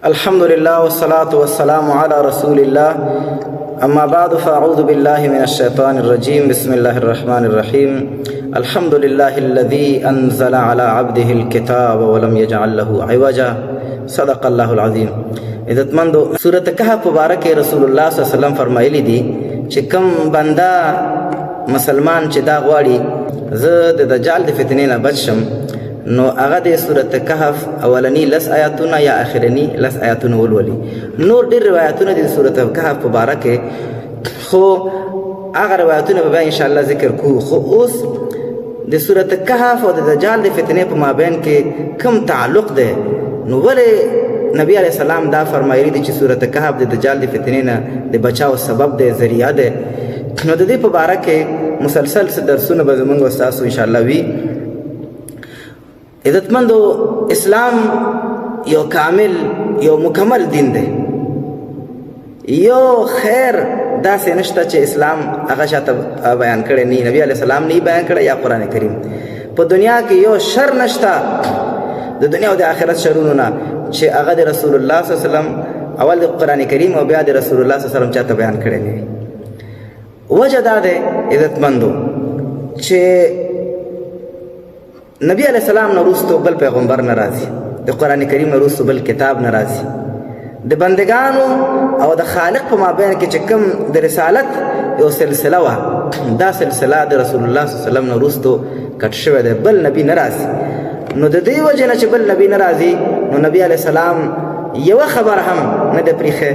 الحمد لله والصلاة والسلام على رسول الله. أما بعد، فأعوذ بالله من الشيطان الرجيم. بسم الله الرحمن الرحيم. الحمد لله الذي أنزل على عبده الكتاب ولم يجعل له عوجا. صدق الله العظيم. عزتمندو، سورة کهف مبارک رسول الله صلی الله علیه وسلم فرمایلی دي چې کم بنده مسلمان چې دا غواړي زه د دجال د فتنې نه بچ شم، نو هغه د سورة کهف اولنی لس آیاتونه یا اخرنی لس آیاتونه ولولي. نور ډېر روایتونه دي د سورة کهف په باره کې، خو هغه روایتونه به بیا انشاءالله ذکر کو. خو اوس د سورة کهف او د دجال د فتنې په مابین کې کم تعلق دی؟ نو ولې نبی علیه السلام دا فرمایلی دي چې سورة کهف د دجال د فتنې نه د بچاو سبب دی، ذریعه دی؟ نو د دې په باره کې مسلسل څه درسونه به زمونږ او ستاسو انشاءالله وي. عزتمندو، اسلام یو کامل، یو مکمل دین دی. یو خیر داسې نشته چې اسلام هغه چاته بیان کړی نه، نبی علیه السلام نه بیان کړی یا قرآن کریم. په دنیا کې یو شر نشته د دنیا او د آخرت شرونو نه چې هغه د رسول الله صلی الله علیه وسلم، اول د قرآن کریم او بیا د رسول الله صلی الله علیه وسلم چاته بیان کړی نه. وجه دا ده عزتمندو چې نبی علیه السلام نه وروسته بل پیغمبر نه راځي، د قرآن کریم نه وروسته بل کتاب نه راځي. د بندگانو او د خالق په مابین کې چې کوم د رسالت یو سلسله وه، دا سلسله د رسول الله صلی الله علیه وسلم نه وروسته کټ شوې ده، بل نبی نه راځي. نو د دې وجې نه چې بل نبی نه راځي، نو نبی علیه السلام یوه خبر هم نه ده پرېښې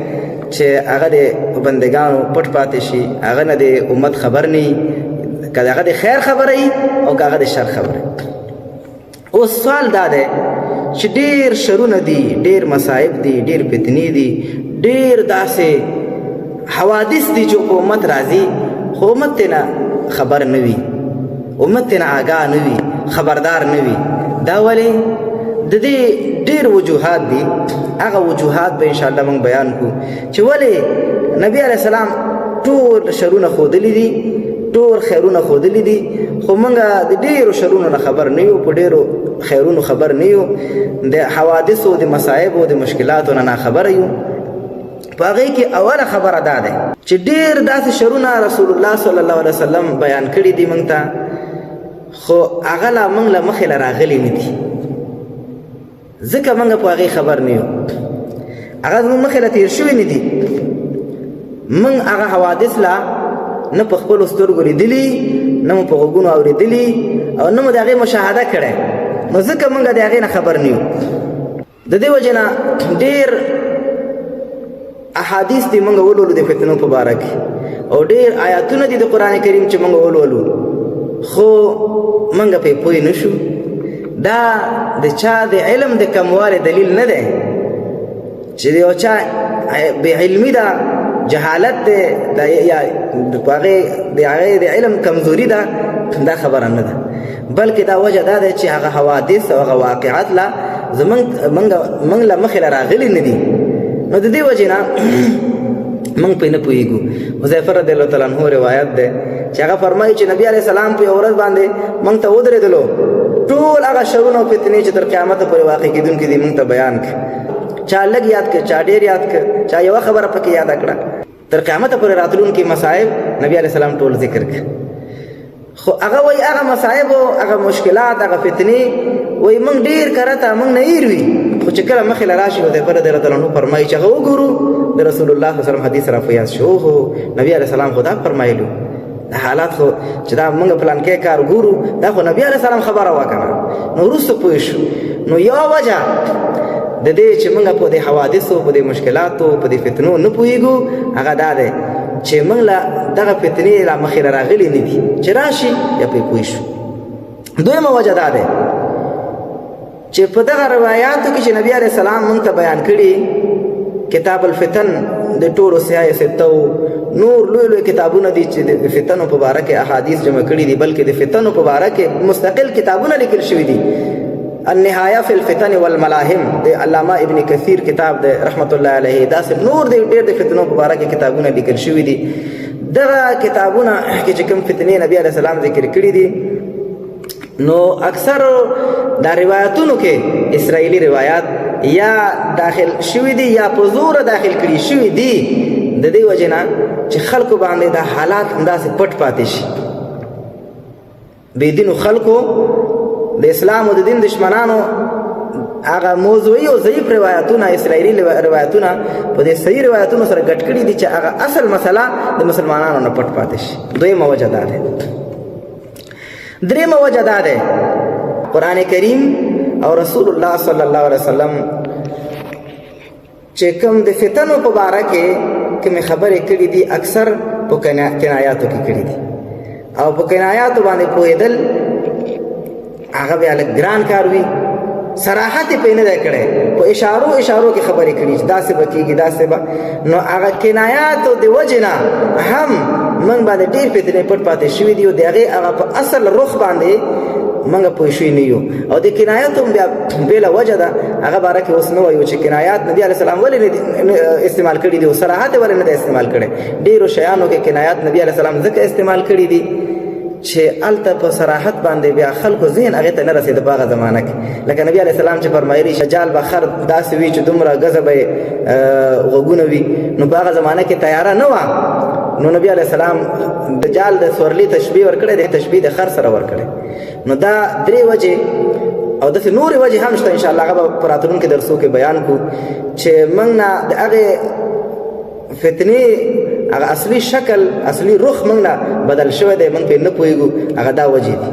چې هغه د بندگانو پټ پاتې شي، هغه نه د امت خبر نه، که هغه د خیر خبره وي او که هغه د شر خبره. اوس سوال دا دی چې ډېر شرونه دي، ډېر مصائب دي، ډېر فتنې دي، ډېر داسې حوادث دي چې په امت راځي، خو امت ته نه خبر نه وي، امت ته نه آګاه نه وي، خبردار نه وي. دا ولې؟ د دې ډېر وجوهات دي. هغه وجوهات به انشاءالله موږ بیان کړو چې ولې نبی علیه السلام ټول شرونه ښودلي دي، ټول خیرونه ښودلي دي، خو موږ د ډېرو شرونو نه خبر نه یو، په ډېرو خیرونو خبر نه یو، د حوادثو، د مصایبو، د مشکلاتو نه ناخبره یو. په هغې کې اوله خبره دا ده چې ډېر داسې شرونه رسول الله صلی الله علیه وسلم بیان کړي دي موږ ته، خو هغه لا موږ له مخې له راغلي نه دي، ځکه موږ په هغې خبر نه یو. هغه زموږ مخې له تېر شوي نه دي. موږ هغه حوادث لا نه په خپلو سترګو لیدلي، نه مو په غوږونو اورېدلي او نه مو د هغې مشاهده کړې، نو ځکه موږ د هغې نه خبر نه یو. د دې وجې نه ډېر احادیث دي موږ ولولو د فتنو په باره کې او ډېر آیاتونه دي د قرآن کریم چې موږ ولولو، خو موږ پرې پوه نه شو. دا د چا د علم د کموالي دلیل نه دی چې د یو چا بې علمي ده، جهالت دی یا د هغې د علم کمزوري ده، دا خبره نه ده، بلکې دا وجه دا ده چې هغه حوادث او هغه واقعات لا زمونږ مونږ له مخې له راغلي نه دي، نو د دې وجې نه مونږ پرې نه پوهېږو. حذیفه رضی الله تعالی عنه روایت دی چې هغه فرمایي چې نبی علیه السلام په یوه ورځ باندې مونږ ته ودرېدلو، ټول هغه شرونه او فتنې چې تر قیامته پورې واقع کېدونکي دي مونږ ته بیان کړ. چا لږ یاد کړ، چا ډېر یاد کړ، چا یوه خبره پکې یاده کړه. تر قیامته پورې راتلونکي مصائب نبی علیه السلام ټول ذکر کړ. خو هغه وایي هغه مصائب، هغه مشکلات، هغه فتنې وایي موږ ډېر کرته موږ نه هېر وي، خو چې کله مخې له راشي، نو حذیفه رضی الله عنه فرمایي چې هغه وګورو، د رسول الله صلی الله علیه وسلم حدیث را په یاد شو، هو نبی علیه السلام خو دا فرمایلو. دا حالات خو چې دا موږ پلانکی کار ګورو، دا خو نبی علیه السلام خبره وه که نه؟ نو وروسته پوه شو. نو یوه وجه د دې چې موږ په دې حوادثو، په دې مشکلاتو، په دې فتنو نه پوهېږو، هغه دا دی چې موږ له دغه فتنې لا مخې له راغلي نه دي، چې راشي یا پرې پوه شو. دویمه وجه دا ده چې په دغه روایاتو کې چې نبی علیه السلام موږ ته بیان کړي، کتاب الفتن د ټولو صحاح ستو نور لوی لوی کتابونه دي چې د فتنو په باره کې احادیث جمع کړي دي، بلکې د فتنو په باره کې مستقل کتابونه لیکل شوي دي. النهايه فی الفتن والملاهم د علامه ابن کثیر کتاب دی رحمت الله علیه، داسې نور د ډېر د فتنو په باره کې کتابونه لیکل شوي دي. دغه کتابونه کې چې کوم فتنې نبی علیه السلام ذکر کړي دي، نو اکثر دا روایتونو کې اسرائیلی روایت یا داخل شوي دي یا په زوره داخل کړي شوي دي، د دې وجې نه چې خلکو باندې دا حالات همداسې پټ پاتې شي. بې دینو خلکو، د اسلام او د دین دشمنانو هغه موضوعي او ضعیف روایتونه، اسرائیلي روایتونه په دې صحیح روایتونو سره ګډ کړي دي چې هغه اصل مسله د مسلمانانو نه پټ پاتې شي. دویمه وجه دا ده. درېیمه وجه دا ده، قرآن کریم او رسول الله صلی الله علیه وسلم چې کوم د فتنو په باره کې کومې خبرې کړې دي، اکثر په کنایاتو کې کړې دي، او په کنایاتو باندې پوهېدل هغه بیا لږ ګران کار وي. صراحت یې پرې نه دی کړی، په اشارو اشارو کې خبرې کړي چې داسې به کېږي، داسې به. نو هغه کنایاتو د وجې نه هم موږ باندې ډېر فتنې پټ پاتې شوي دي، او د هغې هغه په اصل رخ باندې موږ پوه شوي نه یو. او د کنایت هم بیا بېله وجه ده، هغه باره کې اوس نه وایو چې کنایات نبي علیه السلام ولې استعمال کړي دي او صراحت ولې نه دی استعمال کړی. ډېرو شیانو کې کنایات نبي علیه السلام ځکه استعمال کړي دي چې هلته په صراحت باندې بیا خلکو ذهن هغې ته نه رسېده په هغه زمانه کې. لکه نبي علیه السلام چې فرمایلي دجال به خر داسې وي چې دومره ګزه به یې غوږونه وي، نو په هغه زمانه کې تیاره نه وه، نو نبی علیه السلام دجال د سورلي تشبیه ورکړی دی، تشبیه د خر سره ورکړی. نو دا درې وجې او داسې نورې وجې هم شته، انشاءالله هغه به په راتلونکي درسو کې بیان کړو چې موږ نه د هغې فتنې هغه اصلي شکل، اصلي رخ موږ نه بدل شوی دی، موږ پرې نه پوهېږو. هغه دا وجې دي.